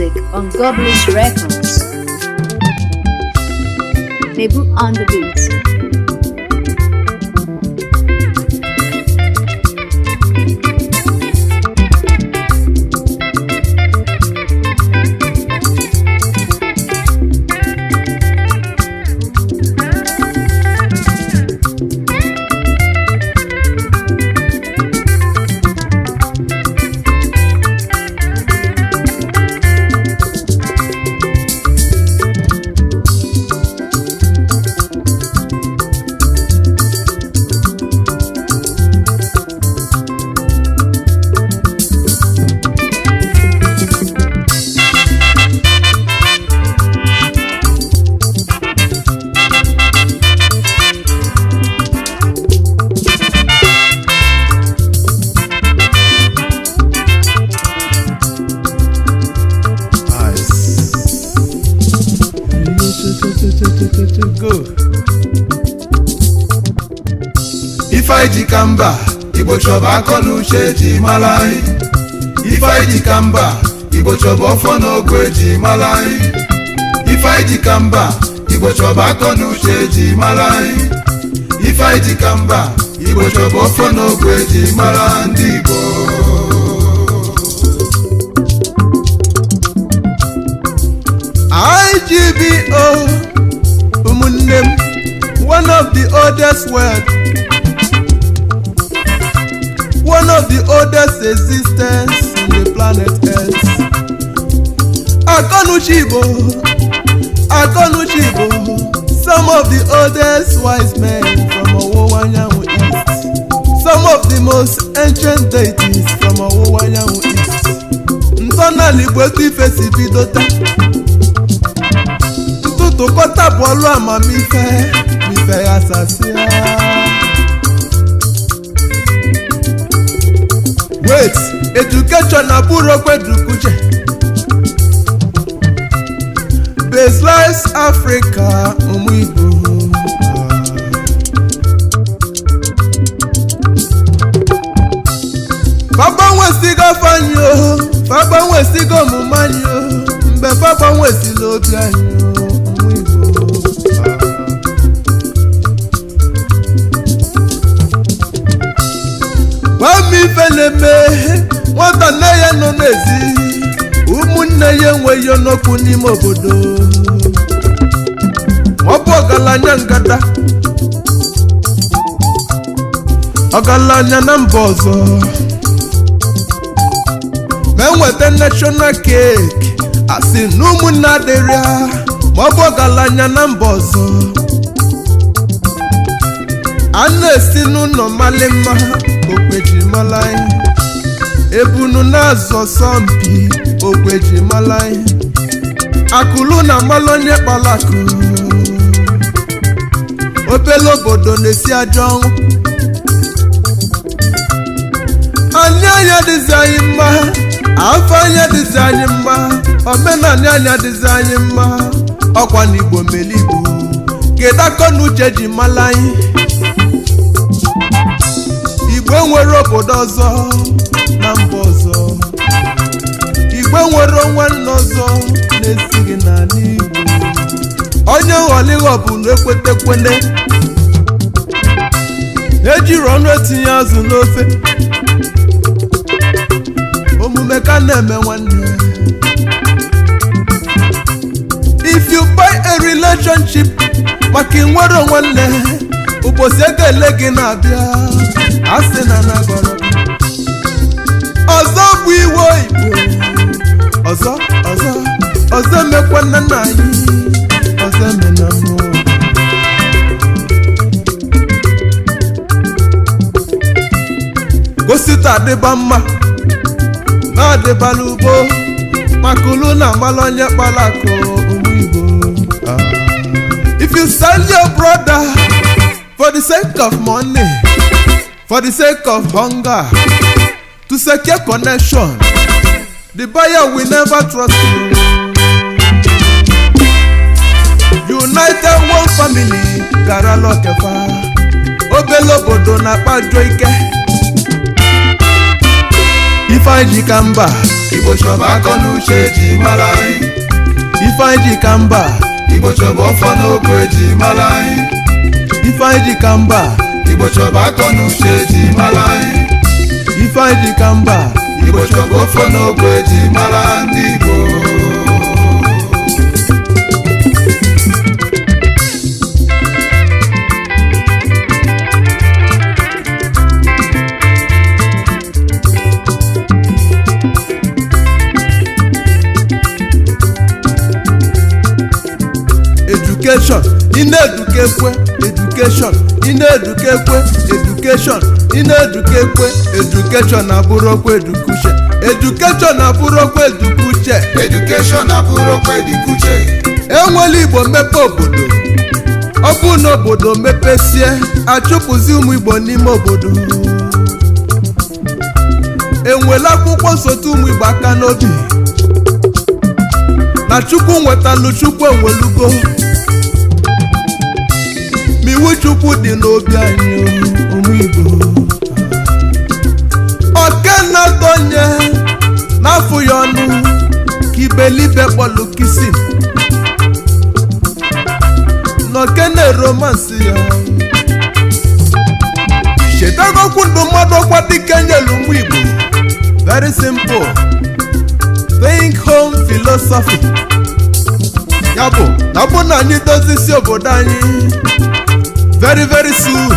Music on Goblins Records. Mebu on the beat. Go. Ife anyị ji ka mba, Igbo chọba akọ na uche eji mara anyị. Ife anyị ji ka mba, Igbo chọba ọfọ na ọgụ eji mara anyị. Ife anyị ji ka mba, Igbo chọba akọ na uche eji mara anyị. Ife anyị ji ka mba, Igbo chọba ọfọ na ọgụ eji mara ndị Igbo. IGBO, ụmụnne m, one of the oldest world, one of the oldest existence in the planet Earth. Akọnuche Igbo, Akọnuche Igbo, some of the oldest wise men from Ọwụwa Anyanwụ East, some of the most ancient deities from Ọwụwa Anyanwụ East. Ntọala Igbo, etu ife si bido taa, ntụtụkọta bụ ọlụ amamife ife ghasasịa. Wait, education na bụrụ okwedukuche Baselines Africa. Ụmụ Igbo, fagbanwesigo afọ anyị o, fagbanwesigo omume anyị o, mgbe fagbanwesila obi anyị o. Ụmụ Igbo, gwa m ife na-eme nwata nne ya nọ n'ezi, ụmụnne ya enweghị ọnọkwu n'ime obodo, ma ọ bụ ọgaranya ngada, ọgaranya na mba ọzọ, ma enweta national cake, asị na ụmụnne adịrị ya, ma ọ bụ ọgaranya na mba ọzọ. A na-esi n'ụlọ mali mma okweji mala anyị, ebunu na-azọ sọmpi okweji mala anyị, akụlụ na mmalụ onye kpara akụ. Obele obodo na-esi ajọ ọnwụ. Anyị anya dịzi anyị mma, afọ anya dịzi anyị mma, omenala anya dịzi anyị mma. Ọkwa na Igbo mele Igbo, kedu akọ na uche ji mala anyị? Igbo nwere obodo ọzọ na mba ọzọ, Igbo nwere nwanne ọzọ na-esighị n'ala Igbo. Onye ghọlịghọ bụ na ekwetekwene ejiri ọnụ etinye azụ n'ofe. Omume ka na-eme nwanne. If you buy a relationship maka ị nwere nwanne, ụbọchị ego ele gị na-abịa, asị na nagọrọ ọzọ bụ iwe Igbo ọzọ ọzọ ọzọ. Emekwana nna anyị ọzọ, emena mmụọ. Gosita adịba mma na-adịbala ugbo maka ulu na amalụ onye kpara akụ. Ụmụ Igbo, if you sell your brother for the sake of money, for the sake of hunger, to secure connection, the buyer will never trust you. United one family gara lọkefa. Obele obodo na-akpajo ike. Ife anyị ji ka mba. Igbo chọba akọ na uche eji mara anyị. Ife anyị ji ka mba. Igbo chọba ọfọ n'ogu eji mara anyị. Ife anyị ji ka mba. Igbo chọba akọ na uche eji mara anyị. Ife anyị ji ka mba. Igbo chọba ọfọ n'ogu eji mara ndị Igbo. Education ị na-edukekwe, education ị na-edukekwe, education ị na-edukekwe, education abụrụkwa edukuche, education abụrụkwa edukuche. Education abụrụkwa edikuche. Enwela Igbo mmepe obodo. Ọ bụ na obodo mepesie, achụpụzi ụmụ Igbo n'ime obodo. Enwela akwụkwọ nsote ụmụ Igbo aka n'obi na Chukwu nwetalụ, Chukwu enwelugo, ma iwu Chukwu dị n'obi anyị. Ụmụ Igbo, okenatonye n'afọ ya ọnụ ka ibelibe kpọlụ kisi n'okene romansi ya. Chetagokwu ndụmọdụ ọkwa dike nyelu ụmụ Igbo: very simple, think home philosophy. Ya bụ na ọ bụ na anyị dozisi obodo anyị, very very soon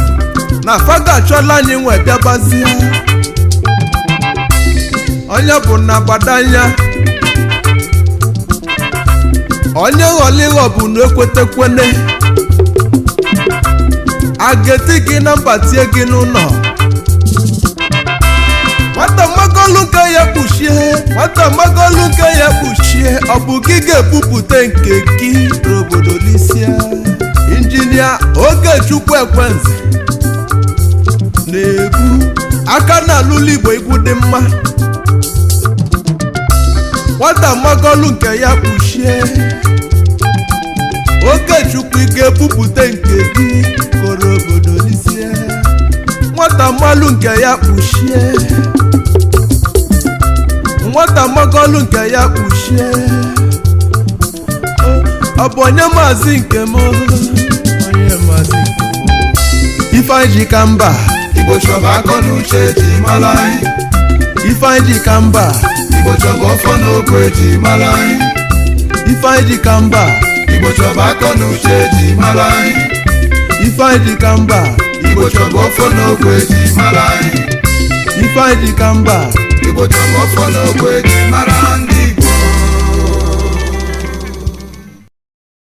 na faga achọla anyị nwe bịabazie. Onye bụ na gbadanya onye ghọlịghọ bụ na ekwetekwene ageti gị na mba tie gị n'ụlọ. Nwata magolu nke ya kpuchie, nwata magolu nke ya kpuchie, ọ bụ gị ga-ebupụta nke gị n'obodo lisia. Injinia Ogechukwu Ekwenze na-ebu aka na alụlụ Igbo igwu dị mma. Nwata magolu nke ya kpuchie, Ogechukwu ị ga-ebupụta nke gị koro obodo lisie. Nwata mmalụ nke ya kpuchie, nwata magolu nke ya kpuchie, ọ bụ onye maazị nke m, onye maazị nke m. Ife anyị ji ka mba. Igbo chọba akọ na uche eji mara anyị. Ife anyị ji ka mba. Igbo chọba ọfọ n'ogu eji mara anyị. Ife anyị ji ka mba. Igbo chọba akọ na uche eji mara anyị. Ife anyị ji ka mba. Igbo chọba ọfọ n'ogu eji mara anyị. Ife anyị ji ka mba. Igbo chọba ọfọ n'ogu eji mara ndị